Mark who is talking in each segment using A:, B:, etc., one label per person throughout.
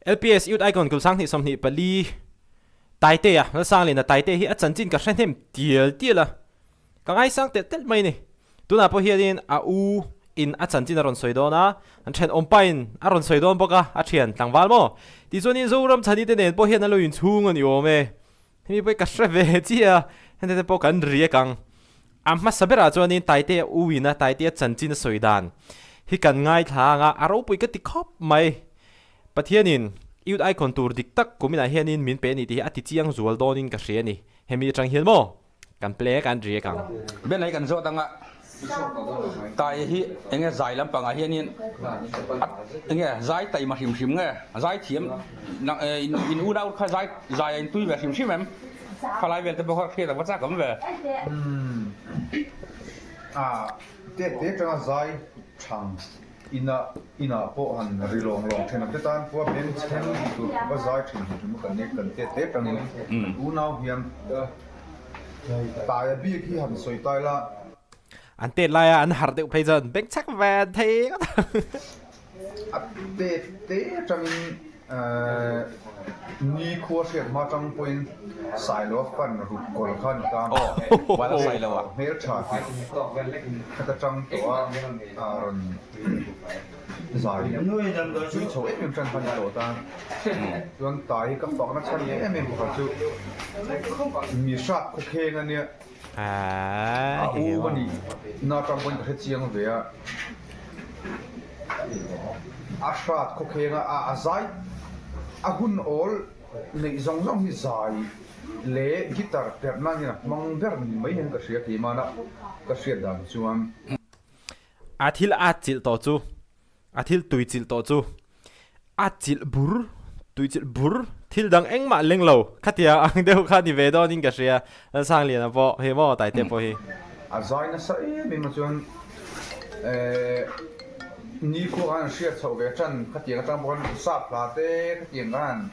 A: LPS Youth Icon kum 2024 Taitea, Lalsangliana Taite hi a chanchin ka hre hnem tial tial a, ka ngaisang telh telh mai a ni. Tunah pawh hianin a u in a chanchin a rawn sawi dawn a, an thenawm pa in a rawn sawi dawn bawk a, a thian tlangval maw? Tichuanin Zoram Chhani te nen pawh hian an lo inchhung a ni awm e. Hemi pawh hi ka hre ve chiah a, hente te pawh kan riak ang. A hmasa berah chuanin Taitea u in a Taitea chanchin a sawi dan hi kan ngaithla ang a, a ropui ka ti khawp mai. Pathianin Youth Icon tur dik tak kuminah hianin min pe a ni tih hi a ti chiang zual dawnin ka hria a ni. Hemi atang hian maw kan play a kan riak ang.
B: Ben ai kan zawt anga Tai hi enge zai lampangah hianin enge zai taima hrim hrim nge zai thiam in unau kha zai zai a intui ve hrim hrim em khalai vel te pawh kha hriat a va chak awm ve.
C: A te te atanga zai thang Inah inah pawh han ri lawng lawng thin ang te tan pawh a beng chheng tih tur khawp a zai thin hrim hrim a kan nia kan tet tet angin kan unau hian taia bik hi han sawi tai la.
A: An tet laia an harh deuh phei chuan beng chhek ve an thei ngawt ang.
C: A tet te atangin Ni khua hriat hma tang pawhin Sailo a fan ruk kawl kha ni ta. Hmeltha tih khat atang tawh a rawn zai tui chho em em tan kha ni tawh ta. Chuan tai hi ka fakna chhan em em pakhat chu mi hrat khawkheng a nia. A u a nih na atang pawhin ka hre chiang ve a. A hrat khawkheng a, a zai a hun awl neih zawng zawng hi zai leh guitar perh nan hian a hmang ber ni mai hian ka hria keimahna ka hriat dan chuan.
A: A thil a chilh tawh chu A thil tui chilh tawh chu a chilh bur, tui chilh bur, thil dang engmah leng lo khatia ang deuh kha ni ve dawnin ka hria, Lalsangliana pawh hi maw Taite pawh hi.
C: A zai nasa em em a chuan eh nikhua khan an hriat chhoh ve tan khatiang atang pawh khan sap hla te khatiang khan an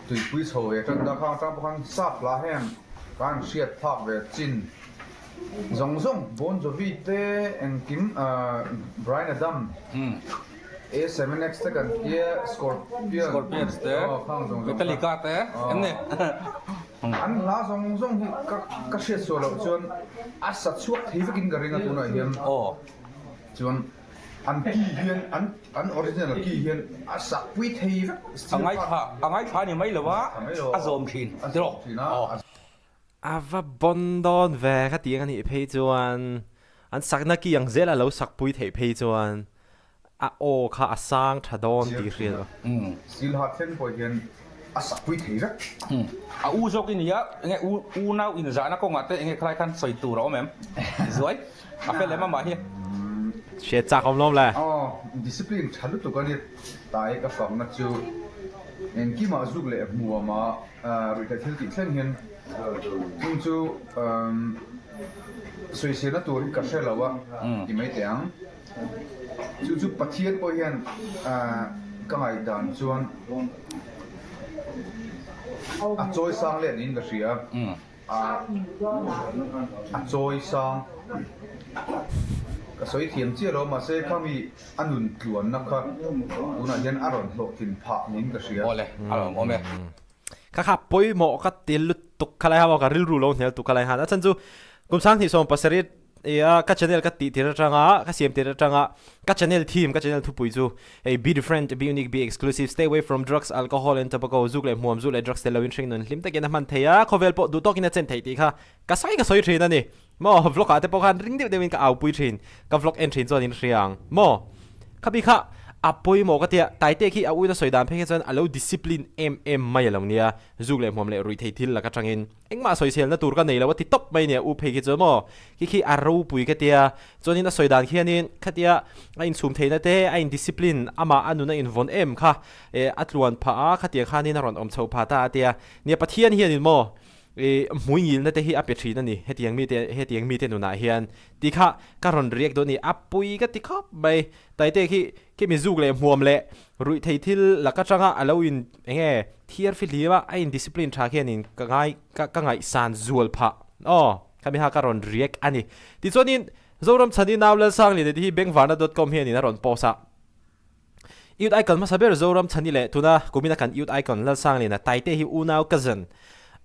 C: tuipui chho ve tan ta khang atang pawh khan sap hla heng khan an hriat phak ve chin. Zawng zawng Bon Jovi te engkim Bryan Adams A7X te kan tia Scorpion
B: Scorpions te Metallica te em ni
C: an hla zawng zawng hi ka ka hriat suah loh chuan a sa chhuak thei vekin ka ring a tunah hian chuan an key hian an an original key hian a sak pui thei vek
B: a ngaithla a ngaithla ni mai lo a a zawm thin
C: a zawm thin a.
A: A va bawn dawn ve ka tih ang a nih phei chuan an sakna ki ang zel a lo sakpui theih phei chuan a aw kha a sang tha dawn tih hriat a.
C: Steel hat thleng pawh hian a sakpui thei vek.
B: A u zawk i nia, enge u unau inzahna kawngah te enge khalai khan sawi tur a awm em? Zuai, a fel em amah hi.
A: Hriat chak awm lawm le.
C: Aw, discipline tha lutuk a ni. Tai ka fakna chu engkimah zuk leh hmuamah Ruihtheih thil tih thleng hian chung chu sawiselna tur hi ka hre lo a ti mai teh ang. Chu chu Pathian pawh hian ka ngaihdan chuan a chawi sang leh niin ka hria a, a chawi sang ka sawi thiam chiah lo mahse khami A nun tluanna kha tunah hian a rawn hlawhtlin phah niin ka hria.
B: Awle, a rawn awm e.
A: Kha kha pawimawh ka ti lutuk kha lai ha maw, ka rilru lo hnial tuk kha lai han. A chhan chu kum 2017 ia ka channel ka tih tir atanga, ka siam tir atanga ka channel theme, ka channel thupui chu hei be different, be unique, be exclusive, stay away from drugs, alcohol and tobacco, zuk leh hmuam, zuk leh drugs tel loin hringnun hlim takin a hman thei a, khawvel pawh duh tawkin a chen theih tih kha ka sawi ka sawi thin a ni. Maw vlog ah te pawh khan ring deuh deuhin ka au pui thin, ka vlog en thin chuan in hria ang. Maw khabi kha a pawimawh ka tia, Taite khi a uina sawi dan phei kha chuan a lo discipline em em mai a lo nia, zuk leh hmuam leh ruih thei thil laka tangin engmah sawiselna tur ka nei lo a ti tawp mai nia u phei khi chuan maw khi khi a ropui ka tia, chuanin a sawi dan khianin khatia a inchhum theihna te a in discipline amah a nun a invawn em kha eh a tluan phah a khatiang khanin a rawn awm chho phah ta a tia, nia Pathian hianin maw I hmui ngilna te hi a pe thin a ni, hetiang mite hetiang mite nunah hian ti kha ka rawn riak dawn a ni, a pui ka ti khawp mai, Taite khi khi mi zuk leh hmuam leh ruih thei thil lak atanga a lo in eng nge thiar fihlim a, a in discipline tha khianin ka ngai ka ka ngaihsan zual phah aw khami kha ka rawn riak a ni. Tichuanin Zoram Chhani Nau Lalsangliana te hi Bengvarna dot com hianin a rawn post a. Youth Icon hmasa ber Zoram Chhani leh tuna kumina kan Youth Icon Lalsangliana Taite hi unau cousin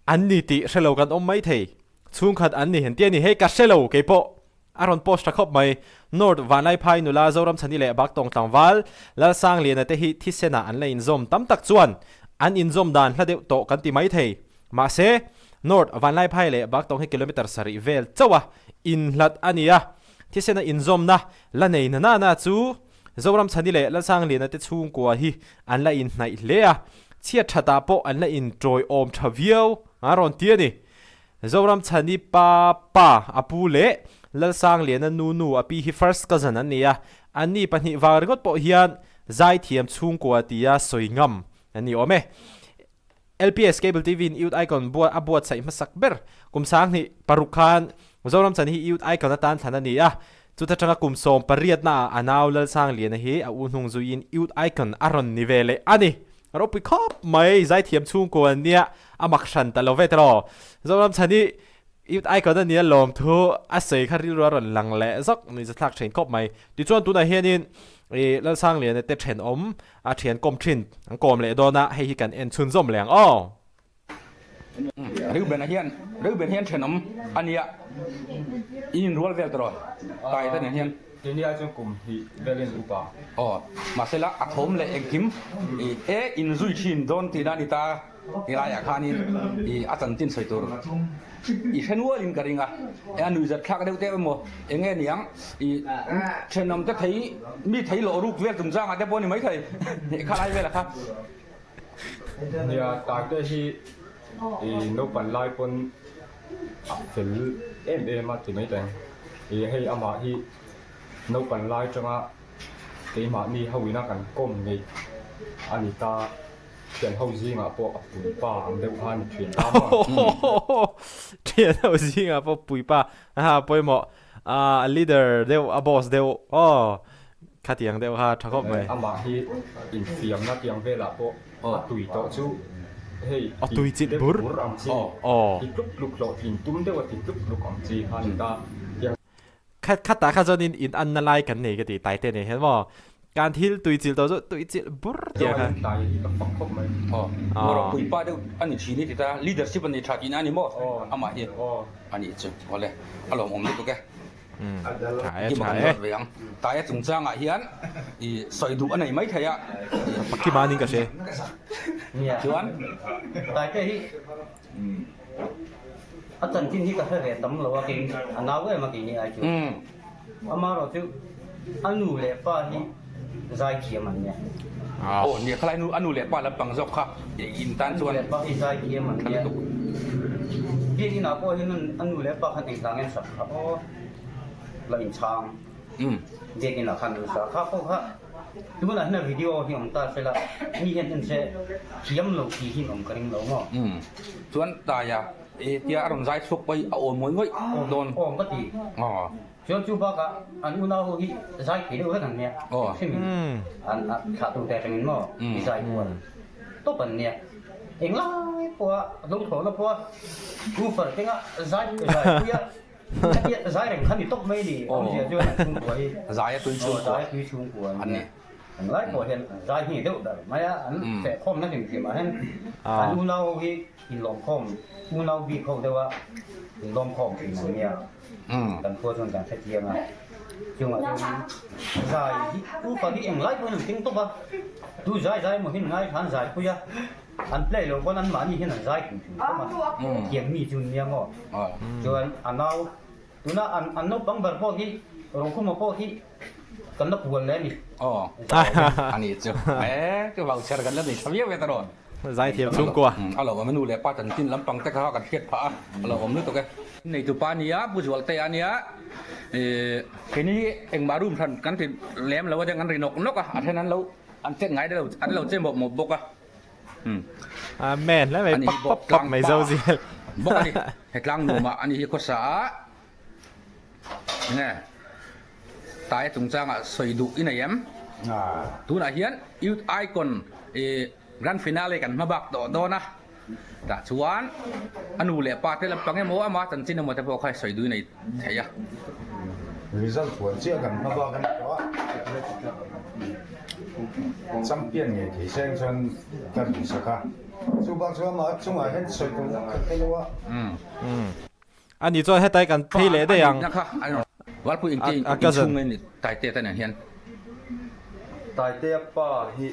A: an ni tih hre lo kan awm mai thei. Chhungkhat an ni hen tia ni hei ka hre lo kei pawh a rawn post tha khawp mai. North Vanlaiphai nula Zoram Chhani leh Baktawng tlangval Lalsangliana te hi thisenah an la inzawm tam tak chuan an inzawm dan hla deuh tawh kan ti mai thei. Mahse, North Vanlaiphai leh Baktawng hi kilometre sarih vel chauh a inhlat a ni a, thisena inzawmna la nei na na na chu Zoram Chhani leh Lalsangliana te chhungkua hi an la inhnaih hle a, chhiat thatah pawh an la inṭawiawm ṭha viau a rawn ti a ni. Zoram Chhani pa pa a pu leh Lalsangliana nu nu a pi hi first cousin an ni a, anni pahnih vang ringawt pawh hian zaithiam chhungkua tia sawi ngam an ni awm e. LPS Cable TV in Youth Icon buat a buatsaih hmasak ber kum 2006 khan Zoram Chan hi Youth Icon atan thlan a ni a, chuta tanga kum 18 naah a nau Lalsangliana hi a u hnung zuiin Youth Icon a rawn ni ve leh a ni. Ropui khawp mai, zaithiam chhungkua an nia, a mak hran ta lo ve tawh. Zoram Chan hi Youth Icon a nia lawmthu a sawi kha rilru a rawn lang leh zawk, nuihzathlak thin khawp mai. Tichuan tunah hianin Lalsangliana te thenawm A thian kawm thin an kawm leh dawn a, hei hi kan en chhunzawm leh ang aw.
B: Reuben-a hian Reuben hian thenawm a nia, in inrual vel tawh tai ta nen hian.
D: Keini ai chuan kum hnih velin upa.
B: Aw, mahsela a thawm leh engkim e inzui thin dawn tihna a ni ta. Helaiah khanin i a chanchin sawi tur i hre nualin ka ring a, a nuihzat thlak deuh teuh emaw eng nge niang i thenawm te thei mi thei lawh ruk vel chungchangah te pawh a ni maithei kha lai velah kha.
D: Nia Taite hi i naupan lai pawn a fel em em a ti mai teng i hei amah hi naupan lai tanga keimahni ho ina kan kawm ngeih a ni ta. Thian ho zingah pawh a puipa ang deuh kha a ni thin ta maw?
A: Thian ho zingah pawh puipa a pawimawh a leader deuh a boss deuh aw khatiang deuh kha tha khawp mai.
D: Amah hi infiamna tiang velah pawh a tui tawh chu hei
A: a tui chilh bur
D: ang chi ti tluk tluk hlawhtlin tum deuh a ti tluk tluk ang chi kha a ni ta.
A: Khat khatah kha chuanin in anna lai kan nei ka ti Taite nen hian maw kan thil tui chilh tawh chu tui chilh bur tih kha.
D: Tai hi ka fak khawp mai.
B: Aw Mawrawh puipa deuh a ni thin hi ti ta leadership a nei tha tihna a ni maw amah hi a nih chu awle a lawmawm lutuk e.
A: Tha e
B: Kima
A: tha
B: kan
A: e.
B: zawt ve ang. Taia chungchangah hian i sawi duh a nei mai thei a.
A: Pakima ning ka hre.
B: Chuan.
E: Taite hi A chanchin hi ka hre ve tam lo a kei a nau em a kei ni ai chu. Amaherawh chu a nu leh pa hi zaithiam an nia.
B: Aw nia khalai nu a nu leh pa lampang zawk kha in tan chuan.
E: A nu leh pa hi zaithiam an nia. Biak inah pawh hian a nu leh pa khan engvang nge an sak kha aw la inchhang. Biak inah khan an sa kha pawh kha. Tunah hian video hi awm ta sela mi hian en se thiam lo tih hi awm ka ring lo maw?
B: Umm chuan Taia e tia a rawn zai chhuak pawh hi a awm ngawih ngawih dawn.
E: Awm ka ti. Chuan chu bakah an unau ho hi zai thei deuh vek an nia. Hrimin an thlah tur te atangin maw i zai kual tawp an nia. Englai pawha lungthaw na pawha woofer kenga zai zai puia Zai reng kha ni tawp mai ni awmzia chuan an chhungkua hi
B: Zai a tui chhungkua
E: Zai a tui chhungkua an ni. An lai pawh hian an zai hi deuh ber mai a, an fehkhawmna hlim hlim ah hian an unau ho hi inlawmkhawm unau bik ho deuh a inlawmkhawm thin an nia. Kan khua chuan kan hrechiang a, chungah chuan zai hi upa hi englai pawhin an ting tawp a, tu zai zai emaw hi an ngai khan zai pui a. An play lo pawn anmahni hian an zai thung thung khawp a, thiam mi chu an nia maw? Chuan a nau, tuna an naupang ber pawh hi Rokhuma pawh hi kan la kual leh a ni.
B: Aw, a ni chu. E, chu vauchher kan la nei tha viau e ta rawn.
A: Zai thiam chhungkua.
B: A lo awm e, nu leh pa chanchin lampang te kha kan hriat phah a, a lo awm lutuk e. Neitu pa nia, Pu Zualtea nia, keini engmah room hran kan ti lem lo a, kan ri nawk nawk a, a then an lo An chet ngai lo, an lo che mawp mawp bawk a.
A: Amen hle mai pap pap pap mai zo zel.
B: Bawk a ni. He tlang nuamah ani hi khawsa a. Enge Taia chungchangah sawi duh i nei em? Tunah hian Youth Icon i Grand Finale kan hma bak tawh dawn a. Tah chuan a nu leh pa te lampang emaw ama chanchin emaw te pawh kha sawi duh i nei thei a.
C: Result huan chiah kan hma bak a ni tawh a.
F: Champion ngei thei seng chuan ka duhsak a, chu bak chu amah chungah hian sawi tur vak ka hre lo a.
A: A nih chuan hetai kan phei leh daih ang. A cousin.
D: Taitea pa hi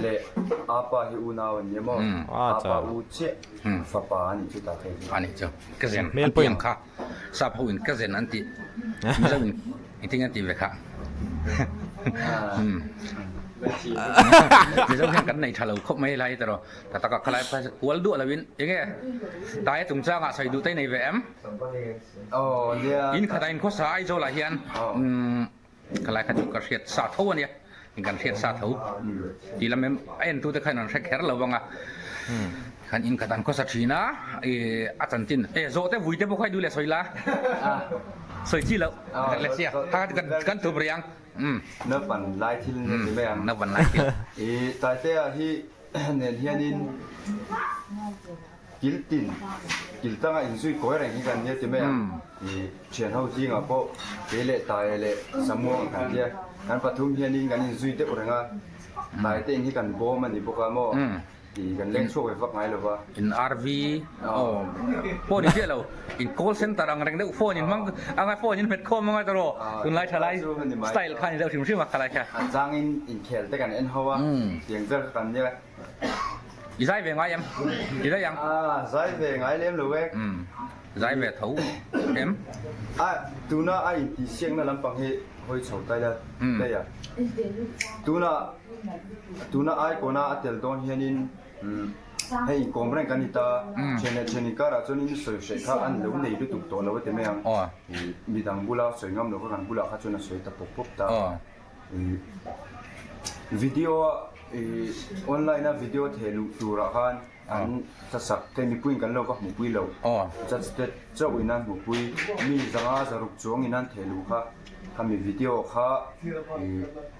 D: leh a pa hi unau an ni a maw? A pa u chiah fapa a nih chu ta thei chu.
B: A nih chu. Cousin an tih ang kha. Sap ho in cousin an tih. Mizo in engtin an tih ve kha. Mizo hian kan nei tha lo khawp mai lai tawh. Ta taka khalai phai kual duah lovin enge taia chungchangah sawi duh te nei ve em? In khatah in khawsa Aizawl ah hian khalai kha chu ka hriat sa tho ania kan hriat sa tho tih lam em a en tute khan an hre kher lo vang a khan in khat an khawsa thin a a chanchin e zawh te vui te pawh kha i duh leh sawi la sawi chi loh le sia kha kan thup rih ang.
D: Naupang lai thil ni mai ang.
B: Naupang lai thil.
D: I Taitea hi nen hianin kil tin kil tanga inzui kawi reng hi kan nia ti mai ang. I thian ho zingah pawh kei leh Taia leh Samuang kan tia kan pathum hianin kan inzui deuh reng a. Taia te in hi kan bawm a ni bawk a maw. Ti kan leng chhuak ve vak ngai lo va.
B: In RV aw phone in chiah lo in call center ang reng deuh phone in hmang anga phone in hmet khawm anga tawh tunlai thalai style kha ni deuh hrim hrim a khalai kha.
D: A chang in inkhel te kan en ho a tiang vel kha kan nia.
B: I zai ve ngai em? I zai ang?
D: A zai ve ngai lem lo e.
B: Zai ve tho em?
D: A tuna a intihsiakna lampang hi hawi chho ta ila daih a. Tuna tuna Icon-a a tel dawn hianin hei inkawm reng kan ni ta, thian leh thian inkarah chuanin sawi hreh kha an lo nei lutuk tawh lo a ti mai ang. Midang bula sawi ngam lo kha kan bulah kha chuan a sawi ta pawp pawp ta. Video-a online-a video theh luh turah khan An hlasak te mipuiin kan lo va hmuhpui lo. Judge te chauh in an hmuhpui. Mi zanga zaruk chuang in an theh luh kha. Khami video kha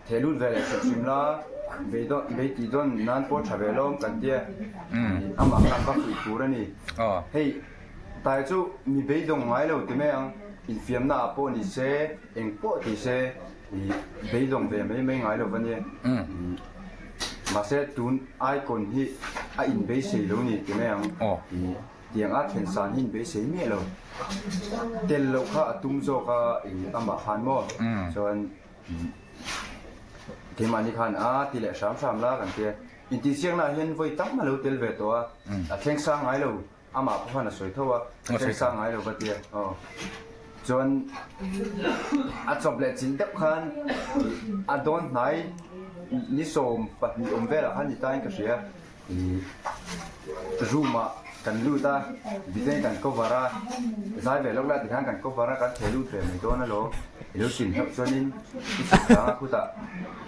D: theh lut ve leh hrim hrim la, bei tih dawn nan pawh tha ve lawm kan tia. Amah khan va fuih tur a ni. Hei tai chu mi beidawng ngai lo ti mai ang. Infiamna ah pawh ni se, eng pawh ti se. Beidawng ve mai mai ngai lo va nia. Mahse tun icon hi a inbeisei lo ni ti mai ang. Tiang a thlen san hi inbeisei miah lo. Tel loh kha a tum zawk a amah khan maw. Chuan keimahni khan a ti leh hram hram la kan tia. Intihsiaknaah hian vawi tam a lo tel ve tawh a, a thleng sang ngai lo. Amah pawh khan a sawi tho a, a thleng sang ngai lo ka tia. Aw. Chuan a chawp leh chilh deuh khan a dawn hnai ni 12 awm velah khan ni tain ka hria. Ih room ah kan lut a, design kan cover a, zai ve lawk la tikhan kan cover a, kan theh lut ve mai dawn alawm. I lo chin hlauh chuanin i chhuk tlang a khutah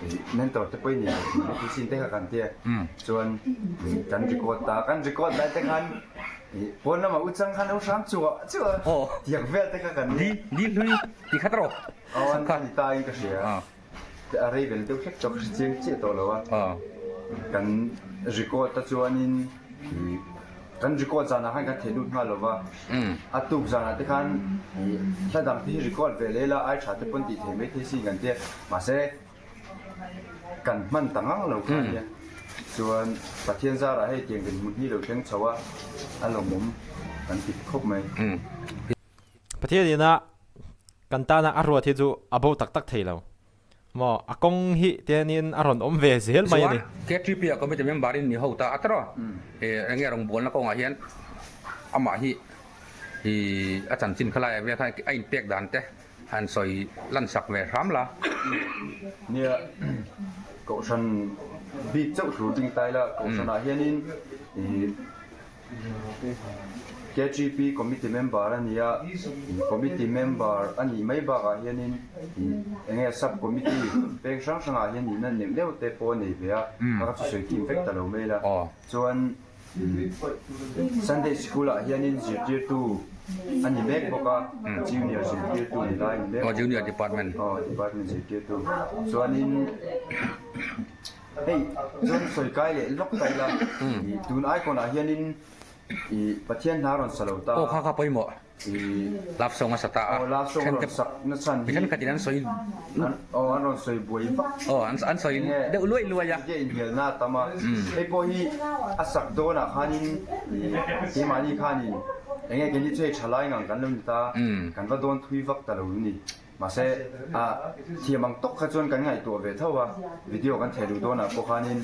D: ih mentor te pawh i nei lo tih te sin te kha kan tia. Chuan kan record ta, kan record lai te khan pawn lamah u chang khan lo hram chuah chuah a, tiang vel te kha kan
B: ni. Di hlui ti khat rawh.
D: Aw an ni ta in ka hria. A rei vel deuh hlek tawh ka hre chiang chiah tawh lo a. Kan record ta chuanin kan record zanah khan kan theh lut nghal lo va. A tuk zanah te khan hla dang te hi record ve leh la ai tha te pawn tih thei mai thei sin kan tia. Mahse Kan hman ta ngang lo kha nia. Chuan Pathian zarah hei tiang dinhmun hi lo thleng chho a, a lawmawm kan ti khawp mai.
A: Pathian ina kan tana a ruat hi chu a bo tak tak thei lo maw? A kawng hi tianin a rawn awm ve zel mai a ni.
B: Chuan KTP ah committee member in ni ho ta a tawrh a, enge rawngbawlna kawngah hian amah hi a chanchin khalai ah vel khan a inpek dan te Han sawi lan sak ve hram la.
D: Nia, Kohhran bik chauh tur ding tai la, Kohhranah hianin KGP committee member a ni a, committee member a nih mai bakah hianin enge sub committee peng hrang hrangah hian nihna neuh neuh te pawh a nei ve a, ka chu sawi kim vek ta lo mai la. Chuan Sunday School ah hianin zirtirtu a ni mek bawk a, Junior zirtirtu ni lai a ni mek bawk a.
B: Junior department.
D: Aw, department zirtirtu. Chuanin hei chuan sawi kai leh lawk ta ila, tun icon ah hianin Pathian hna rawn sa lo ta.
B: Aw kha kha pawimawh. Love song a sa ta a.
F: Aw love song a rawn sak na chhan hi.
B: Mi thenkhatin an sawi.
F: Aw an rawn sawi buai vak.
B: Aw an sawi deuh luai luai a.
F: Enge inhnialna a tam a. Hei pawh hi a sak dawnah khanin keimahni khanin enge keini chu hei thalai ngang kan lo ni ta kan va dawn thui vak ta lo ni. Mahse a thiam ang tawk kha chuan kan ngaihtuah ve tho a, video kan theh luh dawnah pawh khanin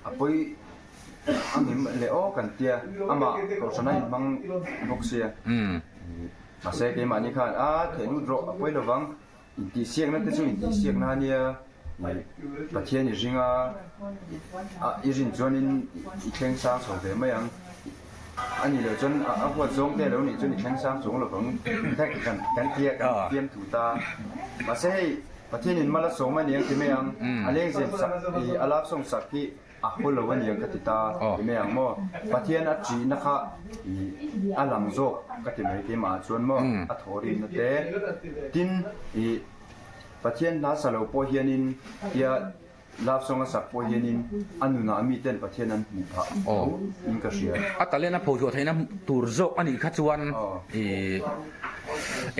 F: a pawi. A ngim leh aw kan tia, amah kohhran a inhmang bawk sia. Mahse keimahni khan a theh lut rawh a pawi lovang, intihsiakna te chu intihsiakna a nia, Pathian i ring a, i rin chuanin i thleng sang chho ve mai ang, a nih loh chuan a huat zawng te lo nih chuan i thleng sang chuang lovang kan tia kan fiamthu ta. Mahse hei Pathianin mal a sawm a niang ti mai ang, a lengzem sak i a love song sak hi A haw lo a niang ka ti ta ti mai ang maw? Pathian a ṭihna kha i a lang zawk ka ti mai keimah ah chuan maw a thaw rinna te. Tin i Pathian hla sa lo pawh hianin tia love song a sak pawh hianin a nunah miten Pathian an hmuh phah tho in ka hria.
B: A talent a phochhuah theihna tur zawk a nih kha chuan i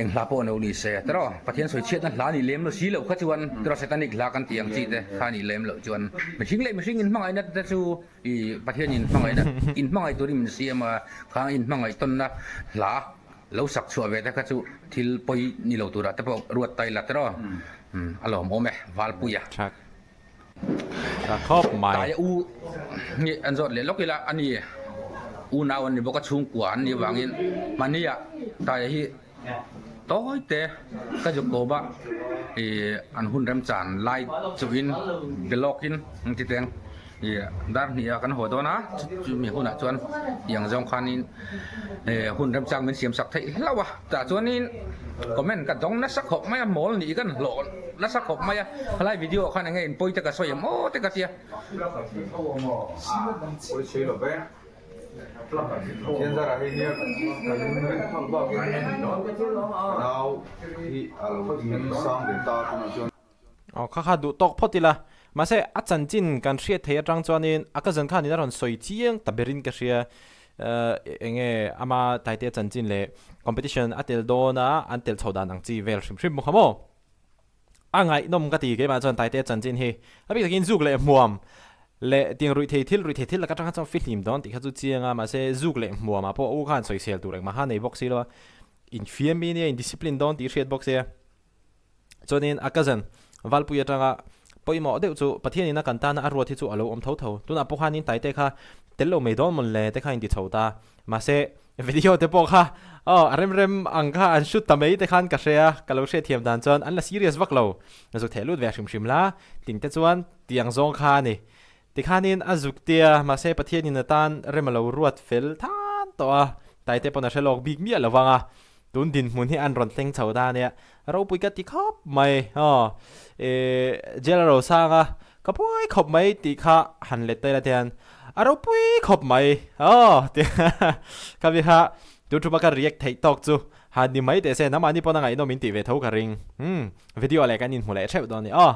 B: Eng hla pawh no ni se tiraw Pathian sawi chhiatna hla nih lem lo si loh kha chuan tiraw Satanic hla kan tih ang chi te kha nih lem loh chuan mihring leh mihring inhmangaihna te chu i Pathian inhmangaihna inhmangaih turin min siam a, khang inhmangaih tawnna hla lo sak chhuah ve te kha chu thil pawi ni lo turah te pawh ruat ta ila tiraw a lawmawm e Valpuia.
A: Tha khawp mai.
B: Taia u hi an zawt leh lawk ila a ni. Unau an ni bawk a, chhungkua an nih avangin mahnia Taia hi tawi te ka zuk kawp a, ih an hun remchan lai chuhin be lawkin an ti teng. Ih dar hnih ah kan haw dawn a, chumi hunah chuan tiang zawng khanin ih hun remchang min siam sak theih hlauh a, tah chuanin comment ka dawng nasa khawp mai a, mawl nih kan hlawh nasa khawp mai a, helai video ah khan enge in pawi te ka sawi em aw te ka tia.
A: Aw kha kha duh tawk phawt ila. Mahse a chanchin kan hriat theih atang chuanin a cousin khanin a rawn sawi chiang ta berin ka hria. Eng nge ama Taitea chanchin leh competition a tel dawn a an tel chho dan ang chi vel hrim hrim bawk kha maw. A ngaihnawm ka ti keimah chuan Taitea chanchin hi a bik takin zuk leh hmuam leh tiang ruih thei thil ruih thei thil laka atang kha chuan fihlim dawn tih kha chu chiang a mahse zuk leh hmuamah pawh a u khan sawisel tur engmah kha nei bawk si lo a infiam mi nia in discipline dawn tih hriat bawk sia. Chuanin a cousin Valpui atanga pawimawh deuh chu Pathianin a kan tana a ruat hi chu a lo awm tho tho. Tunah pawh khanin Taite kha tel lo mai dawn mawn le te kha a inti chho ta. Mahse video te pawh kha aw a rem rem ang kha an shoot ta mai te khan ka hre a, ka lo hriatthiam dan chuan an la serious vak lo. Zuk theh lut ve hrim hrim la, ting te chuan tiang zawng kha a ni. Tikhanin a zuk tia, mahse Pathianin a tan rem a lo ruat fel than tawh a, Taite pawn a hre lawk bik miah lo vang a, tun dinhmun hi an rawn thleng chho ta ania, ropui ka ti khawp mai aw, e jail a ro sang a, ka buai khawp mai tih kha han let ta ila te hian a ropui khawp mai aw tia kha vi kha tun thuma ka react theih tawk chu han ni mai teh se, nangmahni pawn a ngaihnawm in tih ve tho ka ring, umm video leh kan inhmu leh theuh dawn a ni aw.